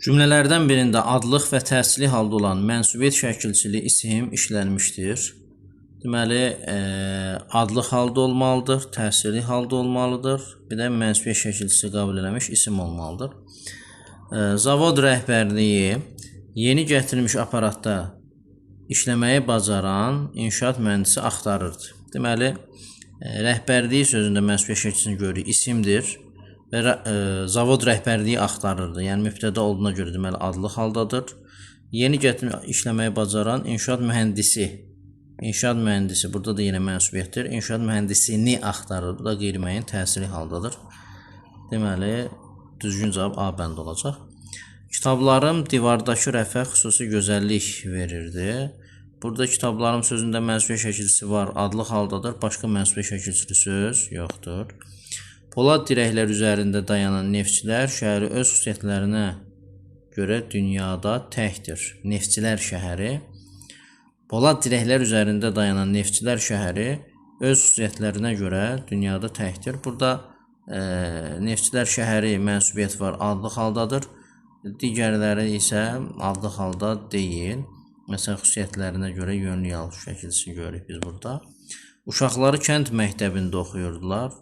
Cümlələrdən birində adlıq və təsirli halda olan mənsubiyyət şəkilçili isim işlənmişdir. Deməli, adlıq halda olmalıdır, təsirli halda olmalıdır, bir də mənsubiyyət şəkilçisi qəbul eləmiş isim olmalıdır. Zavod rəhbərliyi yeni gətirilmiş aparatda işləməyi bacaran inşaat mühəndisi axtarırdı. Deməli, rəhbərliyi sözündə mənsubiyyət şəkilçisini görürük, isimdir və zavod rəhbərliyi axtarırdı. Yəni, mübtəda olduğuna görə deməli, adlıq haldadır. Yeni gətirilmiş işləməyi bacaran inşaat mühəndisi. İnşaat mühəndisi, burada da yenə mənsubiyyətdir. İnşaat mühəndisini axtarır. Bu da qeyri-müəyyən təsirli haldadır. Deməli, düzgün cavab A bəndi olacaq. Kitablarım divardakı rəfə xüsusi gözəllik verirdi. Burada kitablarım sözündə mənsubiyyət şəkilçisi var, adlıq haldadır. Başqa mənsubiyyət şəkilçili söz yoxdur. Polad dirəklər üzərində dayanan neftçilər şəhəri öz xüsusiyyətlərinə görə dünyada təkdir. Neftçilər şəhəri. Polad dirəklər üzərində dayanan neftçilər şəhəri öz xüsusiyyətlərinə görə dünyada təkdir. Burada neftçilər şəhəri mənsubiyyət var, adlıq haldadır. Digərləri isə adlıq halda deyil. Məsələn, xüsusiyyətlərinə görə yönlü yalış şəkilçisini görürük biz burada. Uşaqları kənd məktəbində oxuyurdular.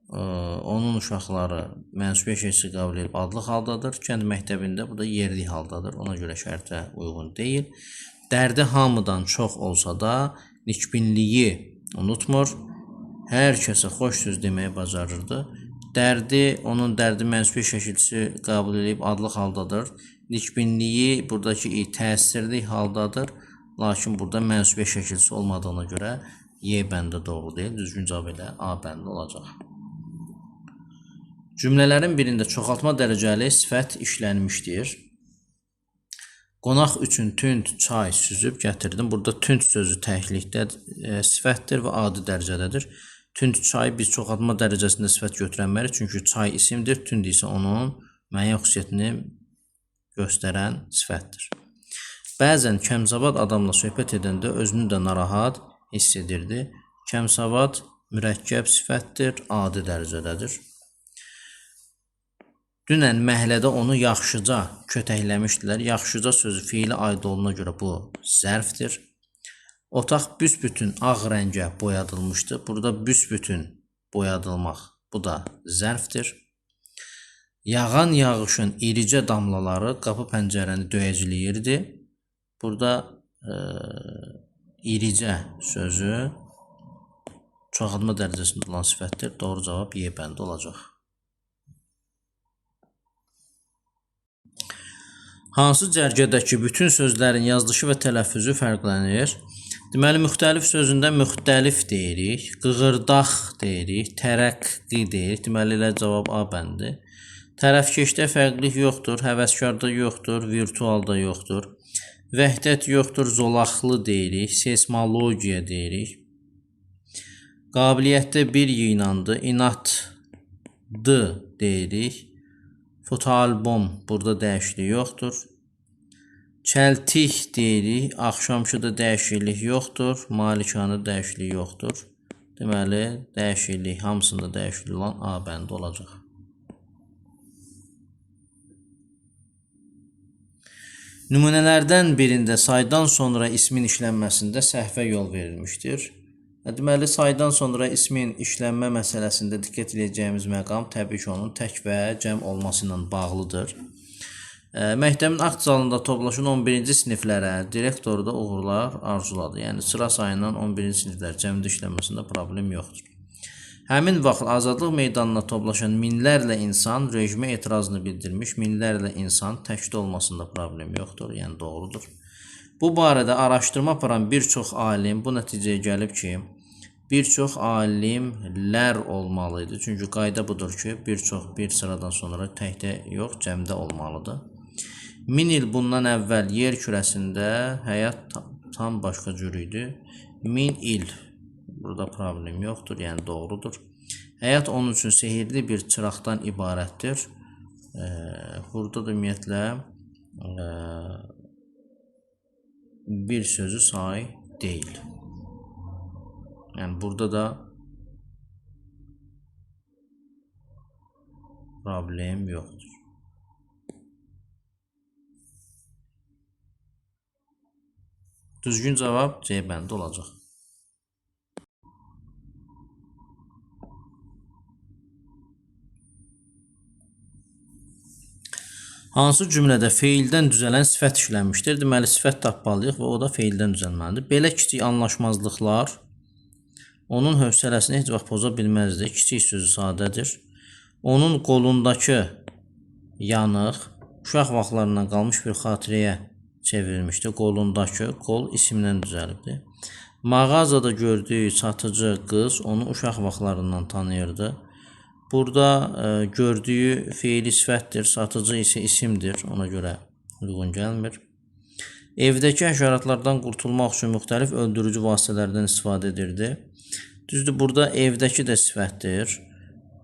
Onun uşaqları mənsubiyyət şəkilçisi qəbul edib adlıq haldadır. Kənd məktəbində bu da yerli haldadır. Ona görə şərtə uyğun deyil. Dərdi hamıdan çox olsa da nikbinliyi unutmur. Hər kəsə xoş söz deməyi bacarırdı. Dərdi, onun dərdi mənsubiyyət şəkilçisi qəbul edib adlıq haldadır. Nikbinliyi buradakı təsirli haldadır. Lakin burada mənsubiyyət şəkilçisi olmadığına görə Y bəndi doğru deyil. Düzgün cavab elə A bəndi olacaq. Cümlələrin birində çoxaltma dərəcəli sifət işlənmişdir. Qonaq üçün tünd çay süzüb gətirdim. Burada tünd sözü təklikdə sifətdir və adi dərəcədədir. Tünd çay biz çoxaltma dərəcəsində sifət götürənmərik. Çünki çay isimdir, tünd isə onun müəyyən xüsusiyyətini göstərən sifətdir. Bəzən kəmsavad adamla söhbət edəndə özünü də narahat hiss edirdi. Kəmsavad mürəkkəb sifətdir, adi dərəcədədir. Dünən məhəllədə onu yaxşıca kötəkləmişdilər. Yaxşıca sözü fiili aid olduğuna görə bu zərfdir. Otaq büsbütün ağ rəngə boyadılmışdı. Burada büsbütün boyadılmaq, bu da zərfdir. Yağan yağışın iricə damlaları qapı pəncərəni döyəcləyirdi. Burada iricə sözü çoxaltma dərəcəsində olan sifətdir. Doğru cavab Y bəndi olacaq. Hansı cərgədəki bütün sözlərin yazılışı və tələffüzü fərqlənir? Deməli, müxtəlif sözündə müxtəlif deyirik, qığırdaq deyirik, tərəqqi deyirik. Deməli, elə cavab A bəndi. Tərəfkeşdə fərqlilik yoxdur, həvəskarda yoxdur, virtualda yoxdur. Vəhdət yoxdur, zolaqlı deyirik, seismologiya deyirik. Qabiliyyətdə bir yığınandı, inatdı deyirik. Fotoalbom, burada dəyişiklik yoxdur. Çəltik deyirik, axşamkıda dəyişiklik yoxdur, malikanə dəyişiklik yoxdur. Deməli, dəyişiklik, hamısında dəyişiklik olan A bəndi olacaq. Nümunələrdən birində saydan sonra ismin işlənməsində səhvə yol verilmişdir. Deməli, saydan sonra ismin işlənmə məsələsində diqqət edəcəyimiz məqam təbii ki, onun tək və cəm olması ilə bağlıdır. Məktəbin akt zalında toplaşan 11-ci siniflərə direktoru da uğurlar arzuladı. Yəni, sıra sayından 11-ci siniflər cəmdə işlənməsində problem yoxdur. Həmin vaxt Azadlıq meydanına toplaşan minlərlə insan rejimə etirazını bildirmiş, minlərlə insan təkdə olmasında problem yoxdur, yəni doğrudur. Bu barədə araşdırma aparan bir çox alim bu nəticəyə gəlib ki, bir çox alimlər olmalı idi. Çünki qayda budur ki, bir çox bir sıradan sonra təkdə yox, cəmdə olmalıdır. 1000 il bundan əvvəl yer kürəsində həyat tam başqa cür idi. 1000 il burada problem yoxdur, yəni doğrudur. Həyat onun üçün sehirli bir çıraqdan ibarətdir. Burada da ümumiyyətlə bir sözü say deyil. Yəni burada da problem yoxdur. Düzgün cavab C bəndi olacaq. Hansı cümlədə feildən düzələn sifət işlənmişdir? Deməli, sifət tapmalıyıq və o da feildən düzəlməlidir. Belə kiçik anlaşmazlıqlar onun hövsələsini heç vaxt poza bilməzdi. Kiçik sözü sadədir. Onun qolundakı yanıq uşaq vaxtlarından qalmış bir xatirəyə çevrilmişdi. Qolundakı qol isimdən düzəlibdir. Mağazada gördüyü satıcı qız onu uşaq vaxtlarından tanıyırdı. Burada gördüyü feili sifətdir, satıcı isə isimdir, ona görə uyğun gəlmir. Evdəki həşəratlardan qurtulmaq üçün müxtəlif öldürücü vasitələrdən istifadə edirdi. Düzdür, burada evdəki də sifətdir.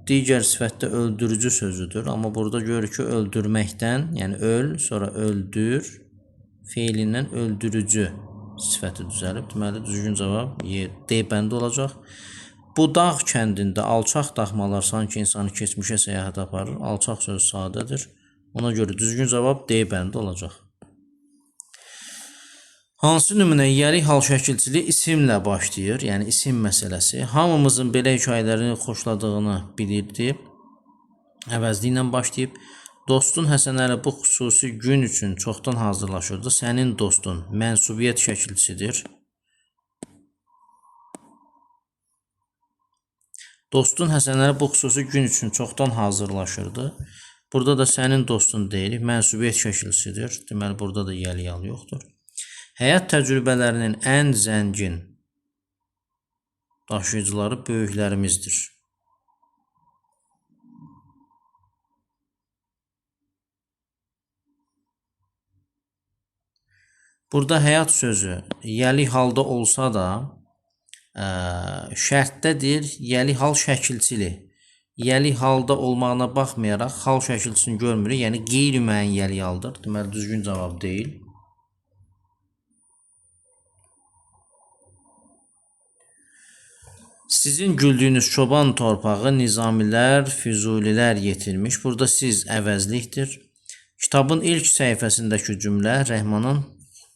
Digər sifətdə öldürücü sözüdür. Amma burada görürük ki, öldürməkdən, yəni öl, sonra öldür, feilindən öldürücü sifəti düzəlib. Deməli, düzgün cavab D bəndi olacaq. Bu dağ kəndində alçaq daxmalar sanki insanı keçmişə səyahət aparır. Alçaq sözü sadədir. Ona görə düzgün cavab D bəndi olacaq. Hansı nümunə yiyəlik hal şəkilçiliyi isimlə başlayır? Yəni isim məsələsi. Hamımızın belə hekayələrini xoşladığını bilirdi. Əvəzliklə başlayıb. Dostun Həsənəli bu xüsusi gün üçün çoxdan hazırlaşırdı. Sənin dostun mənsubiyyət şəkilçisidir. Dostun Həsənəli bu xüsusi gün üçün çoxdan hazırlaşırdı. Burada da sənin dostun deyilik, mənsubiyyət şəkilçisidir. Deməli, burada da yiyəlik hal yoxdur. Həyat təcrübələrinin ən zəngin daşıyıcıları böyüklərimizdir. Burada həyat sözü yiyəlik halda olsa da, şərtdə deyir, yiyəlik hal şəkilçili. Yiyəlik halda olmağına baxmayaraq hal şəkilçisini görmürük, yəni qeyri-müəyyən yiyəlik haldır. Deməli, düzgün cavab deyil. Sizin güldüyünüz çoban torpağı Nizamilər, Füzulilər yetirmiş. Burada siz əvəzlikdir. Kitabın ilk səhifəsindəki cümlə Rəhmanın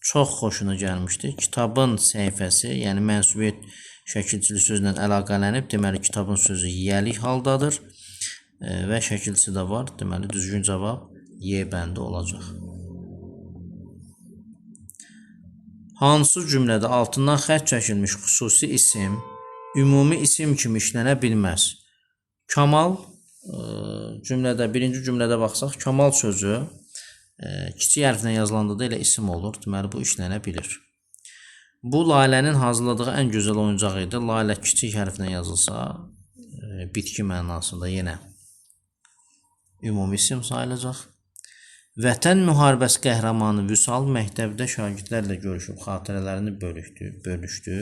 çox xoşuna gəlmişdi. Kitabın səhifəsi, yəni mənsubiyyət şəkilçili sözlə əlaqələnib. Deməli, kitabın sözü yiyəlik haldadır və şəkilçisi də var. Deməli, düzgün cavab Y bəndi olacaq. Hansı cümlədə altından xətt çəkilmiş xüsusi isim ümumi isim kimi işlənə bilməz? Kamal cümlədə, birinci cümlədə baxsaq, Kamal sözü kiçik hərflə yazılanda da elə isim olur. Deməli, bu işlənə bilir. Bu, Lalənin hazırladığı ən gözəl oyuncaq idi. Lalə kiçik hərflə yazılsa, bitki mənasında yenə ümumi isim sayılacaq. Vətən müharibəsi qəhrəmanı Vüsal məktəbdə şagirdlərlə görüşüb xatirələrini bölüşdü.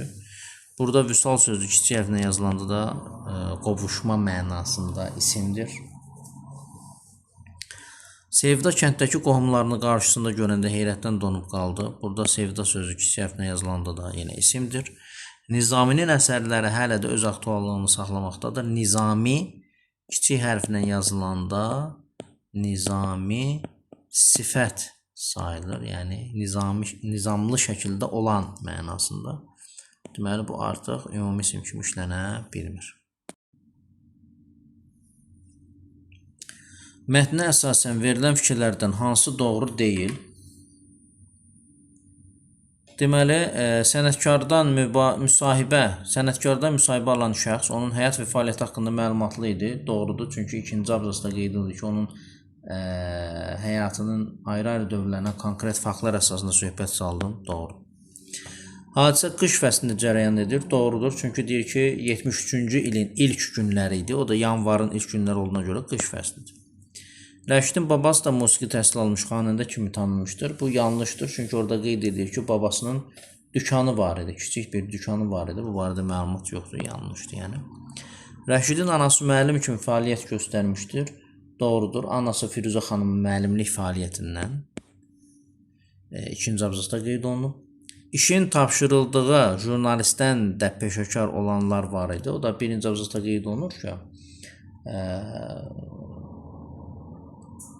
Burada Vüsal sözü kiçik hərflə yazılanda da qovuşma mənasında isimdir. Sevda kənddəki qohumlarını qarşısında görəndə heyrətdən donub qaldı. Burada Sevda sözü kiçik hərflə yazılanda da yenə isimdir. Nizaminin əsərləri hələ də öz aktuallığını saxlamaqdadır. Nizami kiçik hərflə yazılanda Nizami sifət sayılır. Yəni nizamlı şəkildə olan mənasında. Deməli, bu artıq ümumi isim kimi işlənə bilmir. Mətnə əsasən verilən fikirlərdən hansı doğru deyil? Deməli, sənətkardan müsahibə alan şəxs onun həyat və fəaliyyəti haqqında məlumatlı idi. Doğrudur, çünki ikinci abzasda qeyd edilir ki, onun həyatının ayrı-ayrı dövrlərinə konkret faktlar əsasında söhbət saldım. Doğru. Hadisə qış fəslində cərəyan edir. Doğrudur, çünki deyir ki, 73-cü ilin ilk günləri idi. O da yanvarın ilk günləri olduğuna görə qış fəslidir. Rəşidin babası da musiqi təhsil almış xanəndə kimi tanınmışdır. Bu yanlışdır, çünki orada qeyd edilir ki, babasının dükanı var idi, kiçik bir dükanı var idi. Bu barədə məlumat yoxdur, yanlışdır yəni. Rəşidin anası müəllim kimi fəaliyyət göstərmişdir. Doğrudur, anası Firuzə xanımın müəllimlik fəaliyyətindən ikinci abzasda qeyd olunub. İşin tapşırıldığı jurnalistdən də peşəkar olanlar var idi. O da birinci abzasda qeyd olunur ki,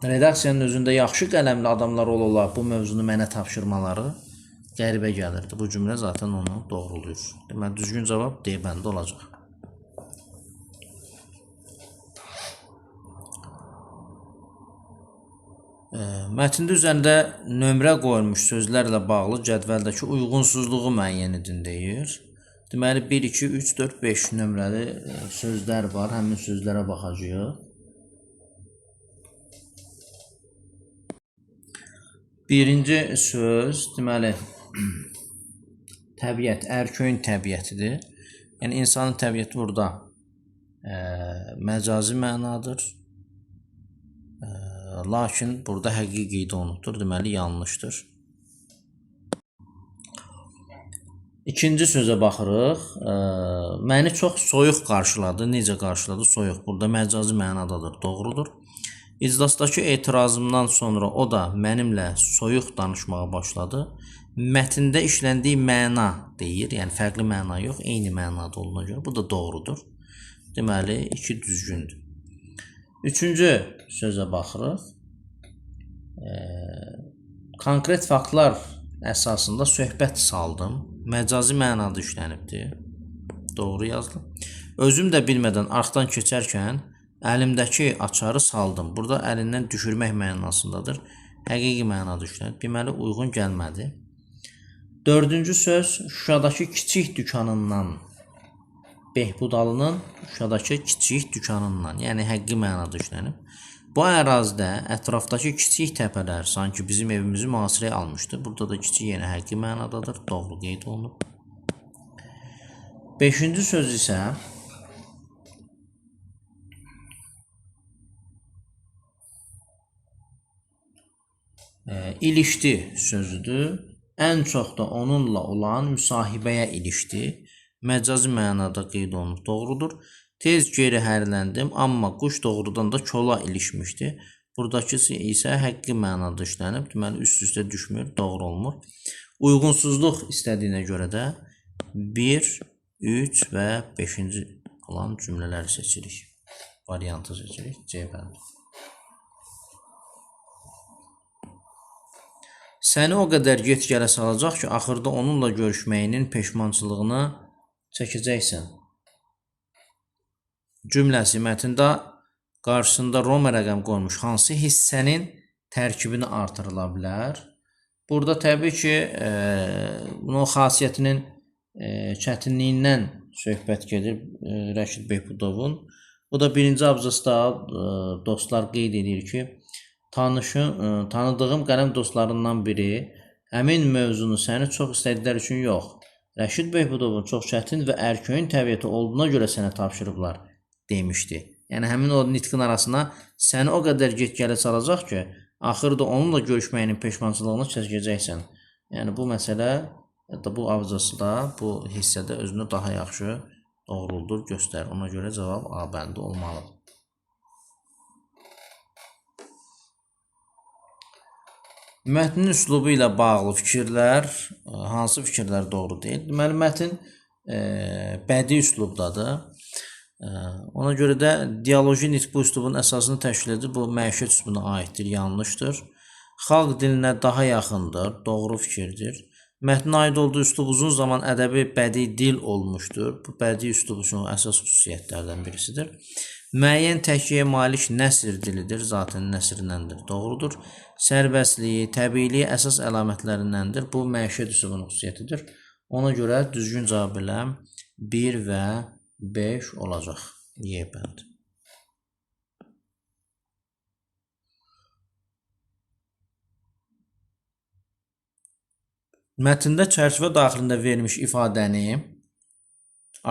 redaksiyanın özündə yaxşı qələmli adamlar ola bu mövzunu mənə tapşırmaları qəribə gəlirdi. Bu cümlə zaten onu doğrulayır. Deməli, düzgün cavab D bəndi olacaq. Mətndə üzərində nömrə qoyulmuş sözlərlə bağlı cədvəldəki uyğunsuzluğu müəyyən edin deyir. Deməli, 1, 2, 3, 4, 5 nömrəli sözlər var. Həmin sözlərə baxacağıq. Birinci söz, deməli, təbiət, ərköyün təbiətidir. Yəni, insanın təbiəti burada məcazi mənadır. Lakin burada həqiqi qeyd olunubdur. Deməli, yanlışdır. İkinci sözə baxırıq. Məni çox soyuq qarşıladı. Necə qarşıladı? Soyuq. Burada məcazi mənadadır. Doğrudur. İclasdakı etirazımdan sonra o da mənimlə soyuq danışmağa başladı. Mətndə işləndiyi məna deyir. Yəni, fərqli məna yox, eyni mənada olduğuna görə. Bu da doğrudur. Deməli, iki düzgündür. Üçüncü sözə baxırıq. Konkret faktlar əsasında söhbət saldım. Məcazi mənada işlənibdir. Doğru yazılıb. Özüm də bilmədən arxdan keçərkən əlimdəki açarı saldım. Burada əlindən düşürmək mənasındadır. Həqiqi mənada işlənib. Deməli, uyğun gəlmədi. Dördüncü söz Şuşadakı kiçik dükanından. Behbudalının Şuşadakı kiçik dükanından, yəni həqiqi mənada işlənib. Bu ərazidə ətrafdakı kiçik təpələr sanki bizim evimizi mühasirəyə almışdı. Burada da kiçik yenə həqiqi mənadadır. Doğru qeyd olunub. Beşinci söz isə ilişdi sözüdür. Ən çox da onunla olan müsahibəyə ilişdi. Məcazi mənada qeyd olunub. Doğrudur. Tez geri hərləndim, amma quş doğrudan da kola ilişmişdi. Buradakısı isə həqiqi mənada işlənib. Deməli, üst-üstə düşmür, doğru olmur. Uyğunsuzluq istədiyinə görə də 1, 3 və 5-ci olan cümlələri seçirik. Variantı seçirik. C bəndi. Səni o qədər get-gələ salacaq ki, axırda onunla görüşməyinin peşmançılığını çəkəcəksən. Cümləsi mətndə qarşısında Roma rəqəm qoymuş hansı hissənin tərkibini artırıla bilər? Burada təbii ki, bunun xasiyyətinin çətinliyindən söhbət gedir Rəşid Behbudovun. Bu da birinci abzasda dostlar qeyd edir ki, tanıdığım qələm dostlarından biri həmin mövzunu səni çox istədikləri üçün yox, Rəşid Behbudovun çox çətin və ərköyün təbiəti olduğuna görə sənə tapşırıblar demişdi. Yəni, həmin o nitqin arasına səni o qədər get-gələ salacaq ki, axırda onunla görüşməyinin peşmançılığını çəkəcəksən. Yəni, bu məsələ, hətta bu abzası da, bu hissədə özünü daha yaxşı doğruldur, göstərir. Ona görə cavab A bəndi olmalıdır. Mətnin üslubu ilə bağlı fikirlər, hansı fikirlər doğru deyil? Deməli, mətin bədii üslubdadır. Ona görə də dialoji nitq bu üslubun əsasını təşkil edir. Bu, məişət üslubuna aiddir, yanlışdır. Xalq dilinə daha yaxındır, doğru fikirdir. Mətnə aid olduğu üslub uzun zaman ədəbi bədii dil olmuşdur. Bu, bədii üslub üçün əsas xüsusiyyətlərdən birisidir. Müəyyən təkiyə malik nəsr dilidir, zaten nəsrindəndir, doğrudur. Sərbəstliyi, təbiiliyi əsas əlamətlərindəndir. Bu, məişət üslubunun xüsusiyyətidir. Ona görə düzgün cavab ilə 1 və 5 olacaq. Y bəndi. Mətndə çərçivə daxilində verilmiş ifadəni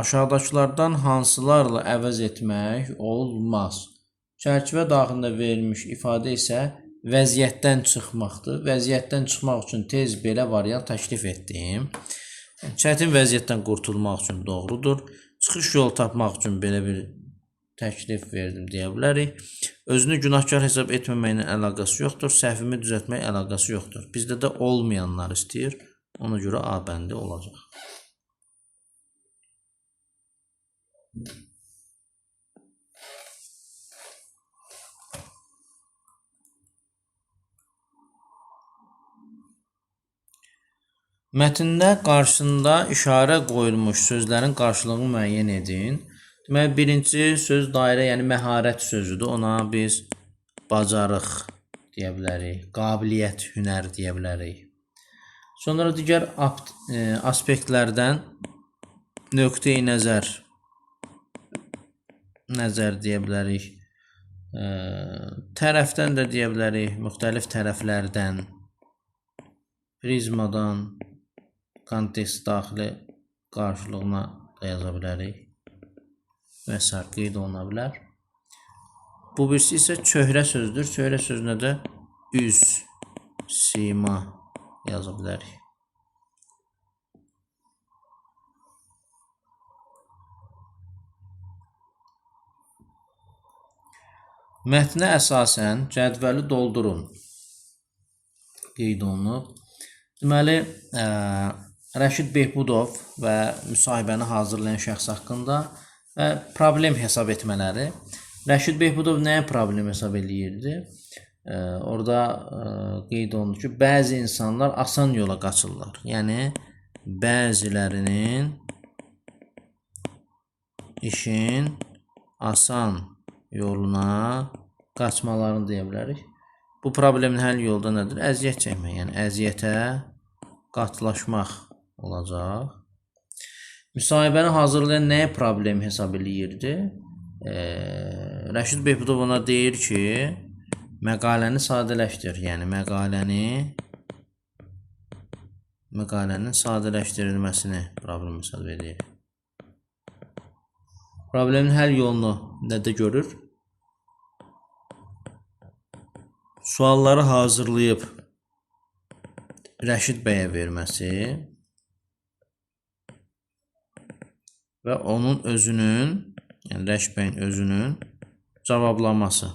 aşağıdakılardan hansılarla əvəz etmək olmaz? Çərçivə daxilində verilmiş ifadə isə vəziyyətdən çıxmaqdır. Vəziyyətdən çıxmaq üçün tez belə variant təklif etdim. Çətin vəziyyətdən qurtulmaq üçün doğrudur. Çıxış yolu tapmaq üçün belə bir təklif verdim deyə bilərik. Özünü günahkar hesab etməməklə əlaqəsi yoxdur. Səhvimi düzəltmək əlaqəsi yoxdur. Bizdə də olmayanlar istəyir. Ona görə A bəndi olacaq. Mətndə qarşısında işarə qoyulmuş sözlərin qarşılığını müəyyən edin. Deməli, birinci söz dairə, yəni məharət sözüdür. Ona biz bacarıq deyə bilərik, qabiliyyət, hünər deyə bilərik. Sonra digər aspektlərdən nöqteyi nəzər, nəzər deyə bilərik. Tərəfdən də deyə bilərik, müxtəlif tərəflərdən, prizmadan, kontekst daxili qarşılığına da yaza bilərik və sair qeyd oluna bilər. Bu birisi isə çöhrə sözdür. Çöhrə sözünə də üz, sima yaza bilərik. Mətnə əsasən cədvəli doldurun qeyd olunub. Deməli, Rəşid Behbudov və müsahibəni hazırlayan şəxs haqqında və problem hesab etmələri. Rəşid Behbudov nəyə problem hesab eləyirdi? Orada qeyd olunur ki, bəzi insanlar asan yola qaçırlar. Yəni, bəzilərinin işin asan yoluna qaçmalarını deyə bilərik. Bu problemin həll yolu da nədir? Əziyyət çəkmək, yəni əziyyətə qatlaşmaq olacaq. Müsahibəni hazırlayan nəyə problem hesab eləyirdi? Rəşid Behbudov ona deyir ki, məqaləni sadələşdir. Yəni, məqalənin sadələşdirilməsini problem hesab edir. Problemin həll yolunu nədə görür? Sualları hazırlayıb Rəşid bəyə verməsi və onun özünün, yəni Rəşid bəyin özünün cavablaması.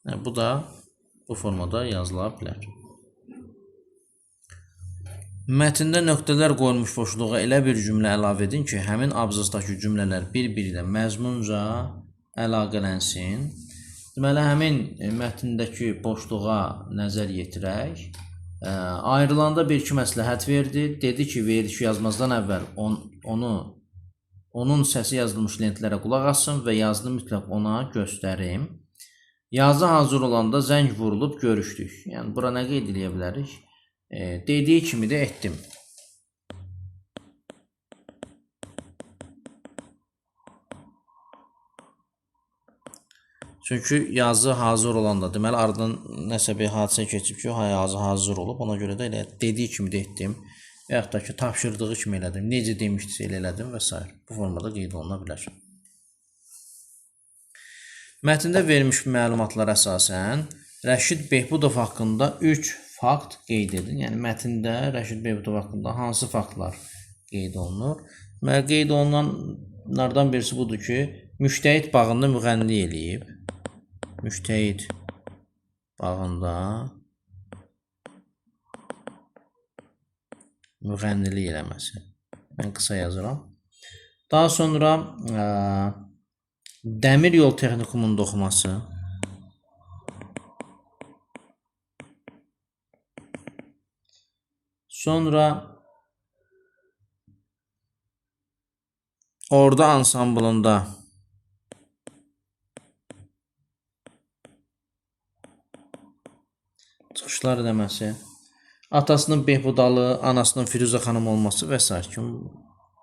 Yəni, bu da bu formada yazıla bilər. Mətndə nöqtələr qoyulmuş boşluğa elə bir cümlə əlavə edin ki, həmin abzasdakı cümlələr bir-biri ilə məzmunca əlaqələnsin. Deməli, həmin mətndəki boşluğa nəzər yetirək. Ayrılanda bir-iki məsləhət verdi. Dedi ki, verilişi yazmazdan əvvəl onun səsi yazılmış lentlərə qulaq assın və yazını mütləq ona göstərim. Yazı hazır olanda zəng vurulub görüşdük. Yəni, bura nə qeyd eləyə bilərik? Dediyi kimi də etdim. Çünki yazı hazır olanda, deməli, aradan nəsə bir hadisə keçib ki, yazı hazır olub, ona görə də elə dediyi kimi də etdim və yaxud da ki, tapşırdığı kimi elədim, necə demişdisə elə elədim və s. Bu formada qeyd oluna bilər. Mətndə verilmiş məlumatlara əsasən Rəşid Behbudov haqqında 3 fakt qeyd edin. Yəni, mətndə Rəşid Behbudov haqqında hansı faktlar qeyd olunur? Deməli, qeyd olunanlardan birisi budur ki, Müştəhid bağında müğənnilik eləyib. Müştəhid bağında müğənnilik eləməsi. Mən qısa yazıram. Daha sonra Dəmir yol texnikumunda oxuması. Sonra Ordu ansamblında çıxışlar eləməsi, atasının Behbudalı, anasının Firuzə xanım olması və sair kimi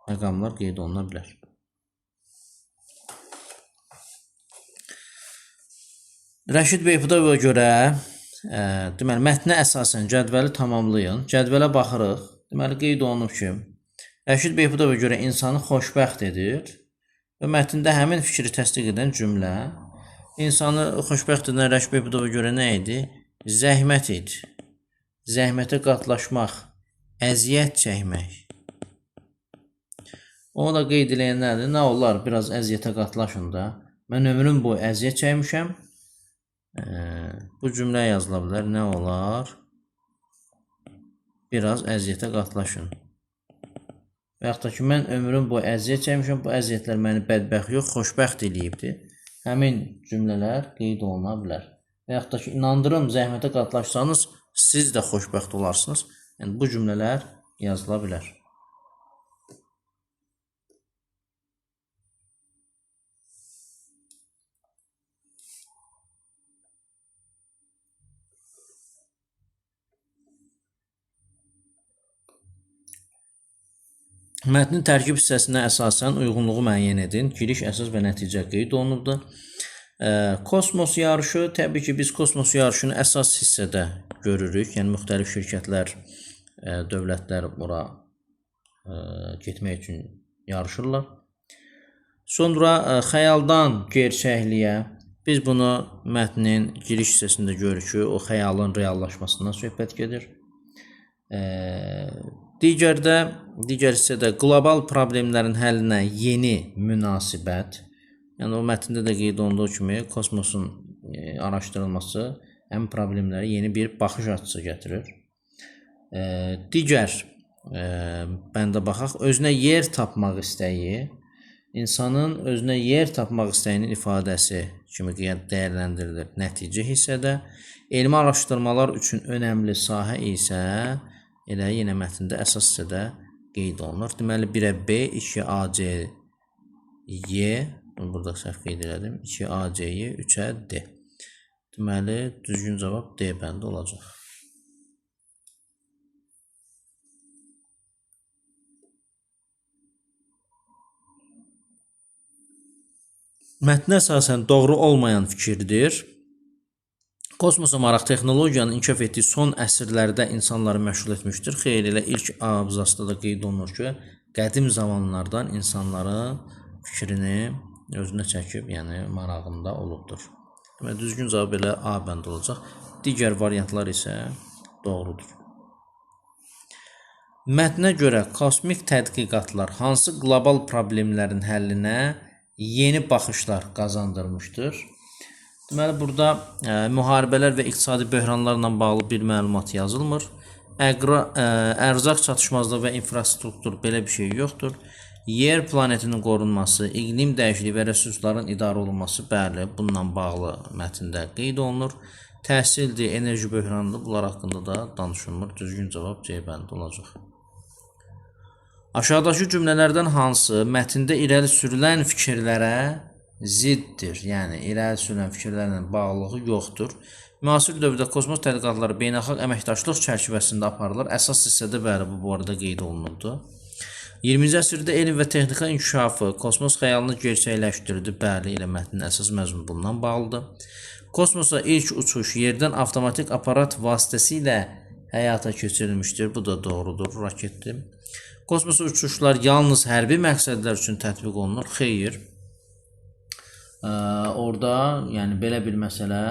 məqamlar qeyd oluna bilər. Rəşid Behbudova görə, deməli, mətnə əsasən cədvəli tamamlayın. Cədvələ baxırıq. Deməli, qeyd olunub ki, Rəşid Behbudova görə insanı xoşbəxt edir və mətndə həmin fikri təsdiq edən cümlə insanı xoşbəxt edən Rəşid Behbudova görə nə idi? Zəhmət idi. Zəhmətə qatlaşmaq, əziyyət çəkmək. Onu da qeyd eləyən nədir? Nə olar? Biraz əziyyətə qatlaşın da. Mən ömrüm boyu əziyyət çəkmişəm. Bu cümlə yazıla bilər. Nə olar? Biraz əziyyətə qatlaşın. Və yaxud da ki, mən ömrüm boyu əziyyət çəkmişəm. Bu əziyyətlər məni bədbəxt yox, xoşbəxt eləyibdir. Həmin cümlələr qeyd oluna bilər. Və yaxud da ki, inandırım, zəhmətə qatlaşsanız, siz də xoşbəxt olarsınız. Yəni bu cümlələr yazıla bilər. Mətnin tərkib hissəsinə əsasən uyğunluğu müəyyən edin. Giriş, əsas və nəticə qeyd olunubdur. Kosmos yarışı, təbii ki, biz kosmos yarışını əsas hissədə görürük. Yəni müxtəlif şirkətlər, dövlətlər bura getmək üçün yarışırlar. Sonra xəyaldan gerçəkliyə, biz bunu mətnin giriş hissəsində görürük ki, o xəyalın reallaşmasından söhbət gedir. Digər hissədə qlobal problemlərin həllinə yeni münasibət. Yəni o mətndə də qeyd olunduğu kimi kosmosun araşdırılması həmin problemlərə yeni bir baxış açısı gətirir. Digər bəndə baxaq, özünə yer tapmaq istəyi, insanın özünə yer tapmaq istəyinin ifadəsi kimi dəyərləndirilir nəticə hissədə. Elmi araşdırmalar üçün önəmli sahə isə elə yenə mətndə əsas hissədə qeyd olunur. Deməli 1-ə B, 2-ə A, C, Y, burada səhv qeyd elədim, 2-ə A, C, Y, 3-ə D. Deməli, düzgün cavab D bəndi olacaq. Mətnə əsasən doğru olmayan fikirdir. Kosmosa maraq texnologiyanın inkişaf etdiyi son əsrlərdə insanları məşğul etmişdir. Xeyr, elə ilk abzasda da qeyd olunur ki, qədim zamanlardan insanların fikrini özünə çəkib, yəni marağında olubdur. Demək, düzgün cavab elə A bəndi olacaq. Digər variantlar isə doğrudur. Mətnə görə kosmik tədqiqatlar hansı qlobal problemlərin həllinə yeni baxışlar qazandırmışdır? Deməli, burada müharibələr və iqtisadi böhranlarla bağlı bir məlumat yazılmır. Ərzaq çatışmazlığı və infrastruktur belə bir şey yoxdur. Yer planetinin qorunması, iqlim dəyişikliyi və resursların idarə olunması, bəli, bununla bağlı mətndə qeyd olunur. Təhsildir, enerji böhranıdır, bunlar haqqında da danışılmır. Düzgün cavab C bəndi olacaq. Aşağıdakı cümlələrdən hansı mətndə irəli sürülən fikirlərə ziddir? Yəni, irəli sürülən fikirlərlə bağlılığı yoxdur. Müasir dövrdə kosmos tədqiqatları beynəlxalq əməkdaşlıq çərçivəsində aparılır. Əsas hissədə bəli, bu arada qeyd olunurdu. 20-ci əsrdə elm və texnika inkişafı kosmos xəyalını gerçəkləşdirdi. Bəli, elə mətnin əsas məzmunu bundan bağlıdır. Kosmosa ilk uçuş yerdən avtomatik aparat vasitəsilə həyata keçirilmişdir. Bu da doğrudur, raketdir. Kosmosa uçuşlar yalnız hərbi məqsədlər üçün tətbiq olunur. Xeyr. Orada, yəni belə bir məsələ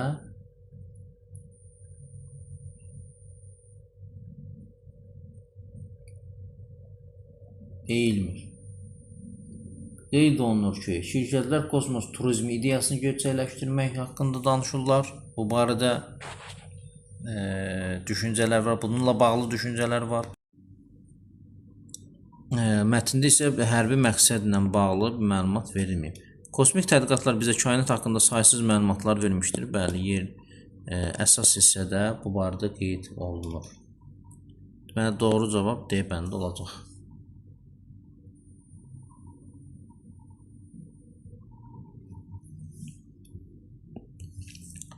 deyilmir. Qeyd olunur ki, şirkətlər kosmos turizmi ideyasını gerçəkləşdirmək haqqında danışırlar. Bu barədə düşüncələr var, bununla bağlı düşüncələr var. Mətndə isə hərbi məqsədlə bağlı bir məlumat verilməyib. Kosmik tədqiqatlar bizə kainat haqqında saysız məlumatlar vermişdir. Bəli, yer əsas hissədə bu barədə qeyd olunur. Deməli, doğru cavab D bəndi olacaq.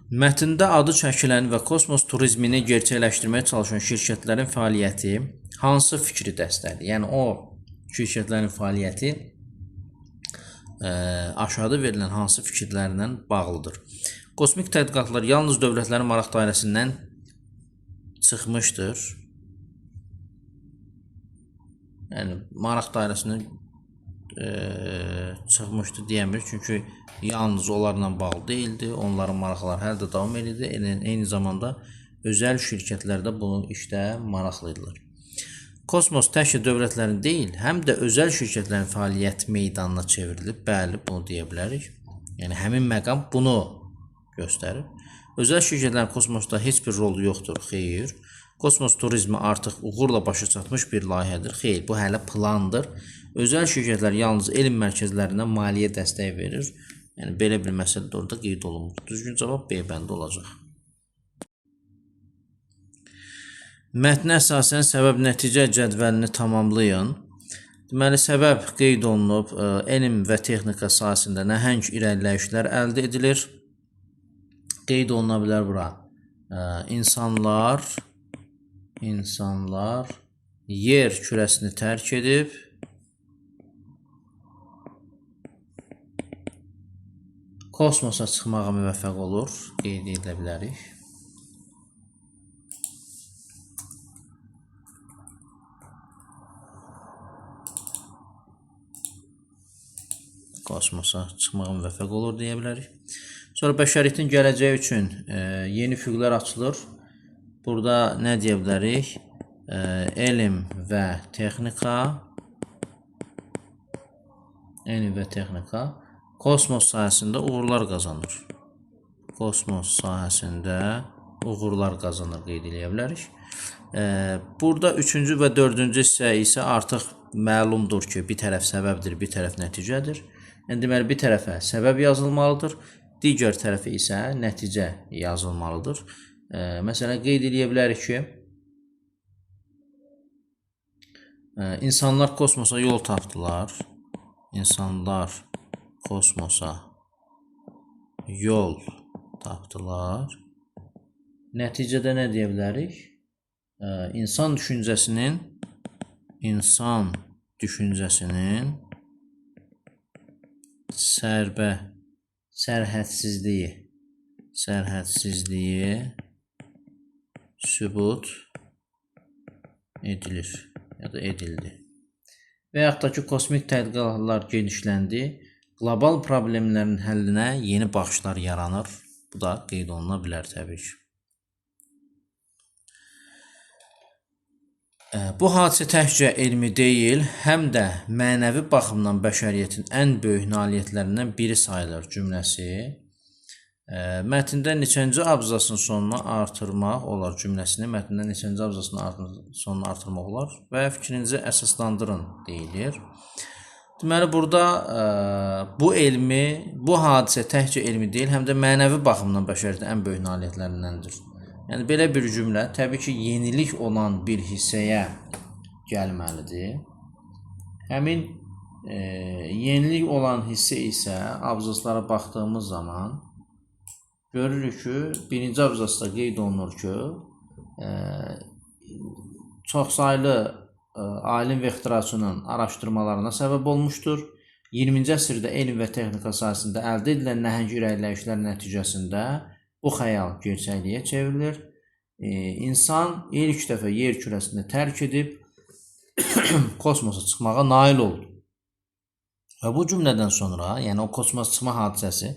Mətndə adı çəkilən və kosmos turizmini gerçəkləşdirməyə çalışan şirkətlərin fəaliyyəti hansı fikri dəstəkləyir? Yəni, o şirkətlərin fəaliyyəti aşağıda verilən hansı fikirlərlə bağlıdır? Kosmik tədqiqatlar yalnız dövlətlərin maraq dairəsindən çıxmışdır. Yəni, maraq dairəsindən çıxmışdı deyəmir. Çünki yalnız onlarla bağlı deyildi. Onların maraqları hələ də davam edirdi. Eyni zamanda özəl şirkətlər də bu işdə maraqlı idilər. Kosmos təkcə dövlətlərin deyil, həm də özəl şirkətlərin fəaliyyət meydanına çevrilib. Bəli, bunu deyə bilərik. Yəni, həmin məqam bunu göstərir. Özəl şirkətlərin kosmosda heç bir rolu yoxdur. Xeyr. Kosmos turizmi artıq uğurla başa çatmış bir layihədir. Xeyr, bu hələ plandır. Özəl şirkətlər yalnız elm mərkəzlərinə maliyyə dəstəyi verir. Yəni, belə bir məsələ də orada qeyd olunmur. Düzgün cavab B bəndi olacaq. Mətnə əsasən səbəb-nəticə cədvəlini tamamlayın. Deməli, səbəb qeyd olunub, elm və texnika sahəsində nəhəng irəliləyişlər əldə edilir. Qeyd oluna bilər bura. İnsanlar yer kürəsini tərk edib, kosmosa çıxmağa müvəffəq olur, qeyd edə bilərik. Kosmosa çıxmağa müvəffəq olur deyə bilərik. Sonra bəşəriyyətin gələcəyi üçün yeni üfüqlər açılır. Burada nə deyə bilərik? Elm və texnika, kosmos sahəsində uğurlar qazanır. Kosmos sahəsində uğurlar qazanır qeyd edə bilərik. Burada 3-cü və 4-cü hissə isə artıq məlumdur ki, bir tərəf səbəbdir, bir tərəf nəticədir. Yəni, deməli, bir tərəfə səbəb yazılmalıdır, digər tərəfə isə nəticə yazılmalıdır. Məsələn, qeyd edə bilərik ki, insanlar kosmosa yol tapdılar. İnsanlar kosmosa yol tapdılar. Nəticədə nə deyə bilərik? İnsan düşüncəsinin sərhədsizliyi sübut edilir ya da edildi. Və yaxud da ki, kosmik tədqiqatlar genişləndi, qlobal problemlərin həllinə yeni baxışlar yaranır. Bu da qeyd oluna bilər təbii ki. Bu hadisə təkcə elmi deyil, həm də mənəvi baxımdan bəşəriyyətin ən böyük nailiyyətlərindən biri sayılır cümləsi. Mətndə neçənci abzasın sonuna artırmaq olar cümləsini, mətndə neçənci abzasın sonuna artırmaq olar və fikrinizi əsaslandırın deyilir. Deməli, burada bu hadisə təkcə elmi deyil, həm də mənəvi baxımdan bəşəriyyətin ən böyük nailiyyətlərindəndir. Yəni, belə bir cümlə təbii ki, yenilik olan bir hissəyə gəlməlidir. Həmin yenilik olan hissə isə abzaslara baxdığımız zaman görürük ki, birinci abzasda qeyd olunur ki, çoxsaylı alim və ixtiraçının araşdırmalarına səbəb olmuşdur. 20-ci əsrdə elm və texnika sahəsində əldə edilən nəhəng irəliləyişlər nəticəsində bu xəyal gerçəkliyə çevrilir. İnsan ilk dəfə yer kürəsini tərk edib kosmosa çıxmağa nail oldu. Və bu cümlədən sonra, yəni o kosmosa çıxma hadisəsi,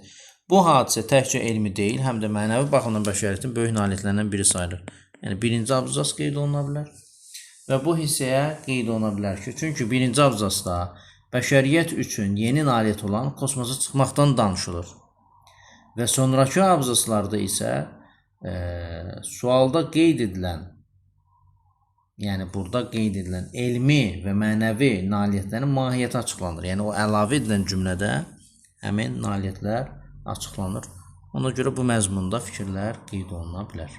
bu hadisə təkcə elmi deyil, həm də mənəvi baxımdan bəşəriyyətin böyük nailiyyətlərindən biri sayılır. Yəni, birinci abzas qeyd oluna bilər və bu hissəyə qeyd oluna bilər ki, çünki birinci abzasda bəşəriyyət üçün yeni nailiyyət olan kosmosa çıxmaqdan danışılır. Və sonrakı abzaslarda isə sualda qeyd edilən, yəni burada qeyd edilən elmi və mənəvi nailiyyətlərin mahiyyəti açıqlanır. Yəni o əlavə edilən cümlədə həmin nailiyyətlər açıqlanır. Ona görə bu məzmunda fikirlər qeyd oluna bilər.